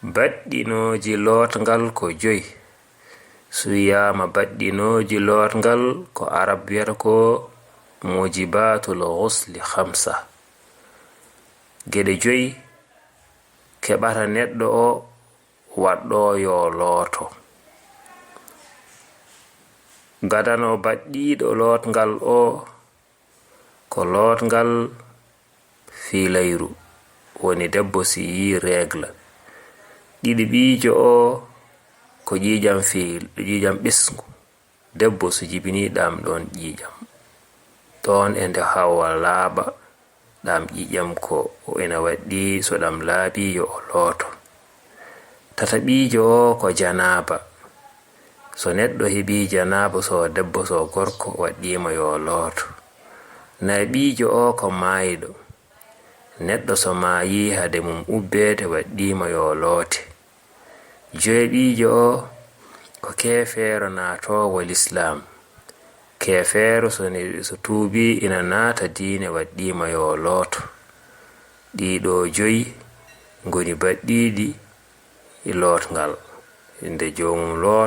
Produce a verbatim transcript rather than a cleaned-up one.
Baɗɗinooji lootngal ko joy. So wiyaama baɗɗinooji lootngal, ko Arab wiyata ko mujibatul ghusli khamsa. Geɗe joy keɓata neɗɗo o waɗɗo yo looto. Gadano baɗɗiiɗo lootngal o ko lootngal fiilayru, woni debbo si yii règle. Ɗiɗi ɓiijo o ko ƴiiƴam fiil-, ƴiiƴam ɓesngu. Debbo so jibinii ɗam ɗoon ƴiiƴam, ɗoon e nde hawa laaɓa, ɗam ƴiiƴam ko ina waɗɗii, so ɗam laaɓii yo o looto. Tata ɓiijo o ko janaaba. So neɗɗo heɓii janaaba, so debbo so gorko, waɗɗiima yo looto. Nayi ɓiijo o ko maayɗo. Neɗɗo so maayii hade mum ubbeede, waɗɗiima yo loote. Joy ɓiijo o ko keefeero naatoowo lislaam. Keefeero so ne-, so tuubii ina naata diine, waɗɗiima yo looto. Ɗiɗo joy ngoni baɗɗiiɗi lootngal. Nde joomum loot